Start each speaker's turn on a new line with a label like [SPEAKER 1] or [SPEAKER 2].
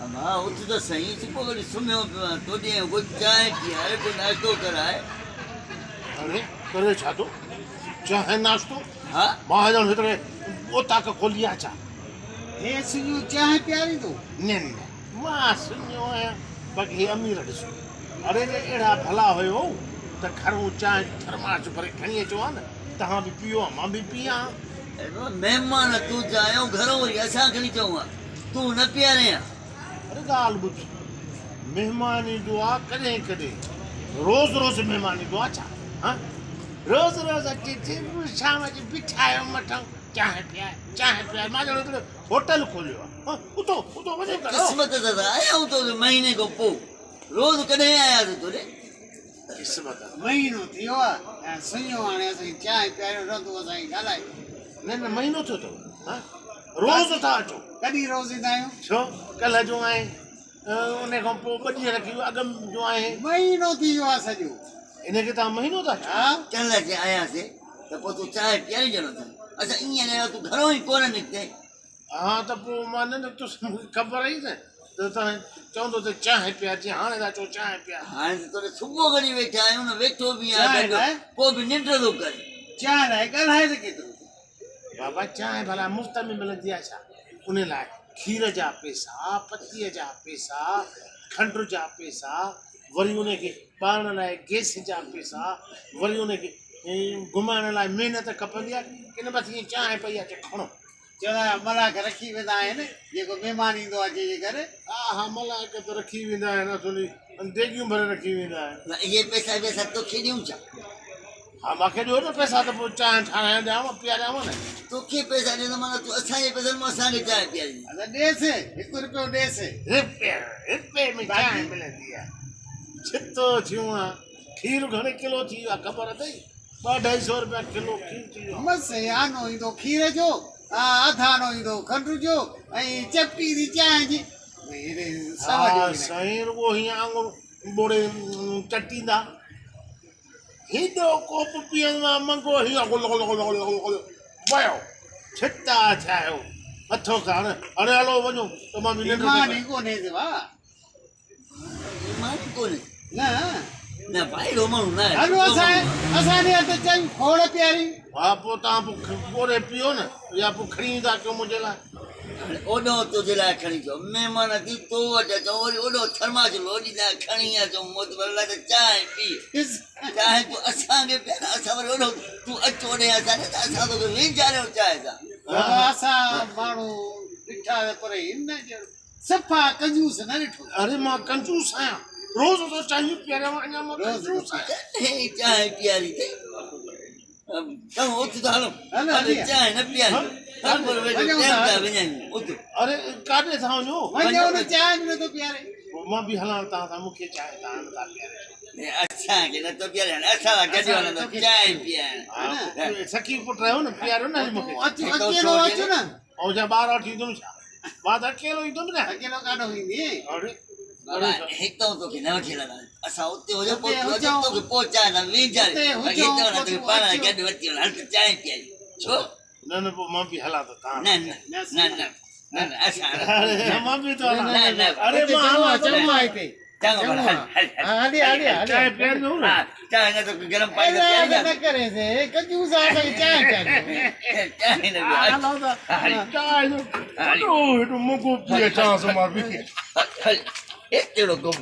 [SPEAKER 1] اما اٿ ته سهين، صبح گهڙي سمهيو پيو آهيان، توڏي آيو ڪو چانهه پيار، ڪو ناشتو ڪرائي.
[SPEAKER 2] اڙي ڪري ڇا ٿو؟ چانهه ناشتو؟
[SPEAKER 1] ها.
[SPEAKER 2] مان ڄڻ هتڙي اوطاق کولي آ ڇا؟
[SPEAKER 3] هي سڃو چانهه پياريندو؟
[SPEAKER 2] نه نه مان سڃو آهيان، باقي هي امير ڏسو. اڙي جي اهڙا ڀلا هيو ته گهرون چانهه جو ٿرماش ڀري کڻي اچو ها نه، توهان به پيئو ها مان به پيئان ها.
[SPEAKER 1] اڙي بابا مهمان تون چاهيو گهرون وري اسان کڻي چئون ها. تون نه پيارين ها.
[SPEAKER 2] اڙي ڳالهه ٻڌ، مهمان ايندو آ ڪڏهن ڪڏهن، روز روز مهمان ايندو آ ڇا؟ ها؟ روز روز اچي ٿي شام جو بڇايو مٿان چانهه پيار، چانهه پيار، مان ڄڻ هڪڙو هوٽل کوليو آ. ها، اٿو، اٿو وڃو گهر.
[SPEAKER 1] قسمت سان ته آيا آهيون تو ڏي مهيني کان پوء، روز ڪڏهن آياسين تو ڏي.
[SPEAKER 2] قسمت.
[SPEAKER 3] مهينو ٿيو آ ۽ سڃو هاڻي اسان کي چانهه پياريو رهندو اسان کي ڳالهائي.
[SPEAKER 2] نه نه مهينو ٿيو اٿو ها روز ٿا اچو.
[SPEAKER 3] ڪڏهن روز ايندا آهيون.
[SPEAKER 2] ڇو ڪلهه جو آهين ان کان پوء ٻه ڏينهن رکي ويو اڳ جو آهين.
[SPEAKER 3] مهينو ٿي ويو آ سڄو.
[SPEAKER 2] ان کي توهان مهينو ٿا چئو.
[SPEAKER 3] ها.
[SPEAKER 1] ڪلهه جي آياسي ته پوء تون چانهه پياري ڄڻو ٿين. اسان ائين نه تون گهرو ئي ڪونه نڪتين.
[SPEAKER 2] ها ته پوء مان نه نڪتس مون کي خبر هئي نه ته توهان چوندو ته چانهه پيار جيئن هاڻي ٿا چئو چانهه پيار.
[SPEAKER 1] هاڻي ته توڏي صبح گهڙي ويٺا آهيون نه ويٺو به آهيان گڏ پوء به ننڊ ٿو ڪرين.
[SPEAKER 3] چانهه لاء ڳالهائي ته ڪيترو ٿو.
[SPEAKER 2] بابا چانهه ڀلا مفت ۾ ملندي آهي ڇا؟ ان لاء کير جا پئسا، پتيء جا پئسا، کنڊ جا پئسا، وري ان کي ٻارڻ لاء گئس جا پئسا، وري ان کي گهمائڻ لاء محنت کپندي آهي ڪي نه بس ائين چانهه پئي آهي ته کڻو.
[SPEAKER 3] چوندا آهن ملائڪ رکي ويندا آهن جيڪو مهمان ايندو آهي جنهن جي گهر.
[SPEAKER 2] ها ها ملائڪ ته رکي ويندا آهن اصلي ديڳيون ڀري رکي ويندا آهن.
[SPEAKER 1] نه اهي پئسا به اسان توکي ڏيون ڇا؟
[SPEAKER 2] ها مان کي ڏيو نه پئسا ته پوء چانهه ٺارايان ڏيانو پياريانو نه.
[SPEAKER 1] توکي پئسا ڏيندو معنيٰ تون اسان جي پئسن مان اسان کي چانهه پياريندين.
[SPEAKER 3] ادا ڏيس هڪ رپيو ڏيس.
[SPEAKER 2] رپيا رپئي ۾ چانهه ملندي آهي. ڇتو ٿيون آ کير گهڻي ڪلو ٿي ويو آهي خبر اٿئي؟ ٻه اڍائي سئو رپيا ڪلو کير ٿي ويو آهي.
[SPEAKER 3] مس آنو ايندو کير جو، اڌ آنو ايندو کنڊ جو ۽ چپٽي ايندي چانهه جي.
[SPEAKER 2] ها سائين رڳو هيئن آڱر ٻوڙي چٽيندا. هيڏو ڪوپ پيئندو آهيان منگو هيئن غل غل غل غل غل غل ويو. ڇتا ٿيا آهيو اٿو ڪاڻ هاڻي هلو وڃو ته مان به ننڊ ٿو
[SPEAKER 3] ايمان ئي ڪونهي سوا.
[SPEAKER 1] ايمان ئي ڪونهي.
[SPEAKER 3] نه.
[SPEAKER 1] نه ڀائي اهڙو ماڻهو نه آهي.
[SPEAKER 3] هلو اسان اسان ڏي هٿ چيون کوڙ پياري.
[SPEAKER 2] ها پوء توهان پوء ڳوري پيئو نه يا پوء کڻي ايندا ڪيو منهنجي لاء.
[SPEAKER 1] هاڻي اوڏانهن تنهنجي لاء کڻي اچون مهمان ٿي تو وٽ اچون وري اوڏانهن ٿرماس لوڏيندا کڻي اچون معتبر لاء ته چانهه پيء. چانهه تون اسان کي پيار اسان وري اوڏانهن تون اچ اوڏانهن اسان ڏي ته اسان توکي وينجهاريون چانهه سان.
[SPEAKER 3] بابا اسان ماڻهو ڏٺا ته پر هن جهڙو. صفا ڪنجوس نه ڏٺو.
[SPEAKER 2] اري مان ڪنجوس آهيان روز ٿو چانهيون پياريان اڃا مان ڪنجوس آهيان.
[SPEAKER 1] ڪڏهن چانهه پياري اٿئي؟ چڱو اٿ ته هلون. هل چانهه نه پياري هل پر ويٺو ٽيم ٿا وڃايون اٿ.
[SPEAKER 2] اري ڪاڏي ٿا وڃو؟
[SPEAKER 3] وڃو نه چانهه به نٿو پياري.
[SPEAKER 2] پوء مان به هلان توهان سان مون کي چانهه توهان نٿا پياري ڇو؟
[SPEAKER 1] اسان کي نٿو پياري هاڻي اسان سان گڏ هلندو چانهه پيارڻ.
[SPEAKER 2] سخي پٽ آهيو نه پياريو نه مون کي.
[SPEAKER 3] اچ اڪيلو اچ نه.
[SPEAKER 2] ۽ ڇا ٻار وٺي ايندم ڇا؟ مان ته اڪيلو ايندم نه.
[SPEAKER 3] اڪيلو ڪاڏو ايندين؟
[SPEAKER 2] اڙي
[SPEAKER 1] بابا هتان توکي نه وٺي هلنداسين. اسان اتي هجون پوء تون اچ توکي پهچائڻ لاء وينجهاري. باقي هتان نه توکي پاڻ گڏ وٺي هلان. هل ته چانهه پياري. ڇو؟
[SPEAKER 2] نه نه پوء مان به هلان ٿو تان.
[SPEAKER 1] نه نه نه نه نه نه اسان
[SPEAKER 2] اڙي مان به ٿو هلان.
[SPEAKER 1] نه نه
[SPEAKER 2] اڙي مان هلان ٿو.
[SPEAKER 3] چڱو آهي هتي.
[SPEAKER 1] چڱو ڀلا هل هل
[SPEAKER 3] هلي هلي هلي.
[SPEAKER 2] چانهه پياريندو نه.
[SPEAKER 1] ها چانهه نه توکي گرم پاڻي ته پيارينداسين.
[SPEAKER 3] نه ڪريس ڪنجوس آهي اسان کي چانهه پياريندو.
[SPEAKER 1] چانهه نه پيار.
[SPEAKER 2] هلان ٿا. چانهه جو وڏو هيڏو موقعو پي اچانس مان به.
[SPEAKER 1] هل هل هي ڪهڙو ڪم.